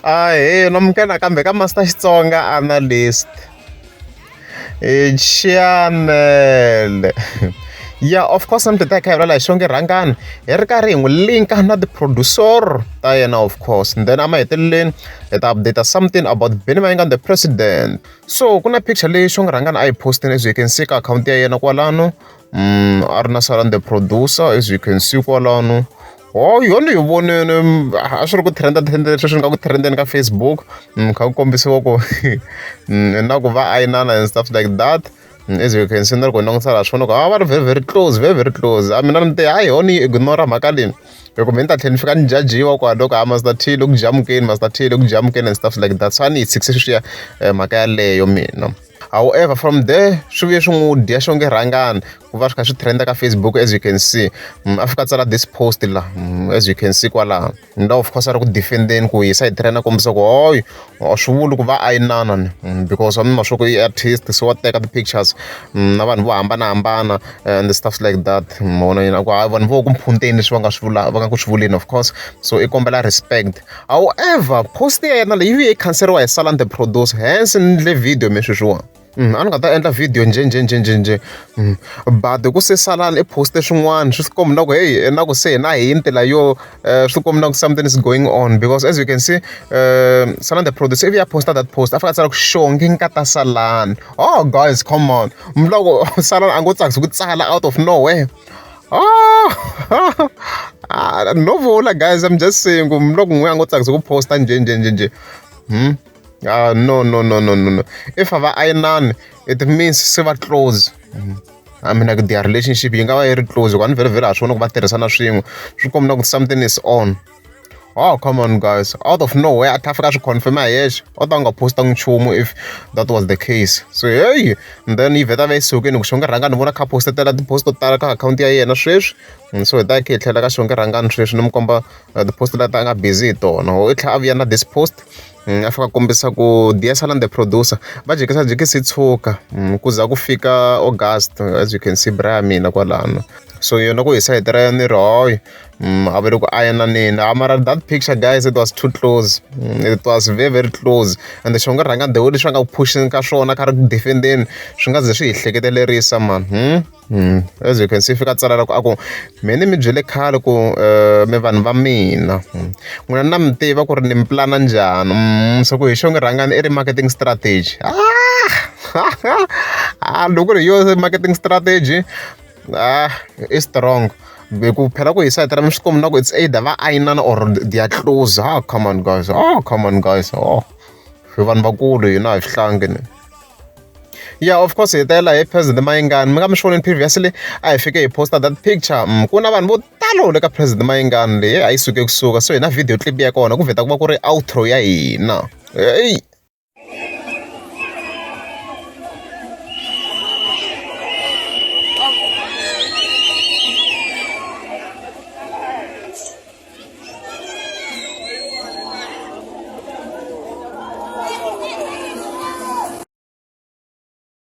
Ahee, namukela nakambe ka Master Xitsonga Analyst channel. Ya of course namuntlha hi ta hi kha hi vulavula hi Xongi Rhangani hi ri karhi hi n'wi link-a na ti-producer ta yena of course, and then emahetelelweni hi ta update something about Benny Mayengani the president. So ku na picture leyi Xongi Rhangani a yi post-ini, as you can see, ka akhawunti ya yena kwalano, a ri na Salani the producer, as you can see kwalano. Oh, yona yi vonile, a swi ri ku trend trend sweswi nga ku trendeni ka Facebook, kha ku kombisiwa ku na ku va ayinana and stuff like that. As you can see, na loko hi langutisa laha, swi vona ku a va ri very, very close, very, very close. A mina ni te hayi, ho ni ignore mhaka leyi hi ku mi ni ta tlhela ni fika ni jajiwa kwala ku a Master T le ku jamukeni, Master T le ku jamukeni and stuff like that. So a ni yi tshikise sweswiya mhaka yaleyo mina. However, from there swi vuye swi n'wi dya Xongi Rhangani ku va swi kha swi trenda ka Facebook. As you can see, a fika a tsala this post la, as you can see kwalaho na of course a ri ku defendeni ku hi side ra yena, kombisa ku hoyi a swi vuli ku va ayinana ni, because wa mi ma swa ku i artist, so wa teka ti-pictures na vanhu vo hambanahambana and stuff like that. Mona yena ku hayi, vanhu vo ku mphunteni leswi va nga swi vula, va nga ku swi vuleni, of course. So i kombela respect. However, post ya yena leyi yi khanseriwa hi Salani the producer, hence ni endle video me sweswiwani. A ni nga ta endla video njhe njhe njhe njhe njhe, but ku se Salani i poste swin'wana, swi komba na ku hey, na ku se na hint la yo swi komba na ku something is going on, because as you can see, Salani the producer ivi ya posta that post, a fika a tsala ku "Xongi nkata Salani". Oh guys, come on, loko Salani a ngo tsakisi ku tsala out of nowhere. Oh, no vula guys, I'm just saying ku loko n'we a ngo tsakisi ku posta njhe njhe njhe njhe. Ah, no, no, no, no, no, no. If a va ayinani, it means se va close. I mean, like, their relationship yi nga va yi ri close, hikuva ni vhele vhele ha swi vona ku va tirhisana swin'we, swi komba na ku something is on. Oh, come on guys, out of nowhere a tlhela a fika a swi confirm-a hi yexe, o ta nga postangi nchumu if that was the case. So hey, and then yi vheta va yi sukile ku Xongi Rhangani ni vona kha postetela ti-post to tala ka akhawunti ya yena sweswi. So hi ta khe hi tlhela ka Xongi Rhangani sweswi, ni mi komba ti-post leti a nga busy hi tona. I tlhela a vuya na this post, a fika a kombisa ku "Dear Salani the producer, va jikisa jikisi tshuka ku za ku fika August", as you can see, bra ya mina kwalano. So yona ku hi sayiti ra yena ni ri hoyi, a va le ku ayananeni. Mara that picture guys, it was too close, it was very, very close. And Xongi Rhangani, the way leswi a nga ku pusheni ka swona, kha ri ku defendeni, swi nga ze swi hi hleketelerisa man. As you can see, fika tsala ku a ku me ni mi byele khale ku mi vanhu va mina, n'wina na mi tiva ku ri ni mi pulana njhani. So ku hi Xongi Rhangani i ri marketing strategy. Ah, loko ku ri yo marketing strategy, ah, i strong hi ku phela ku hi sayiti ra mi swi kombi na ku it's either va ayinana or they are close. Ah, come on guys, oh, come on guys, oh, hi vanhu vakulu hina, hi swihlangi ni. Yeah, of course, hi tela hi President Mayengani. Mi nga mi swi vonini previously, a hi fike hi posta that picture. Ku na vanhu vo talo le ka President Mayengani leyi a yi suke kusuka, so hi na video clip ya kona ku vheta ku va ku ri outro ya hina. Hey.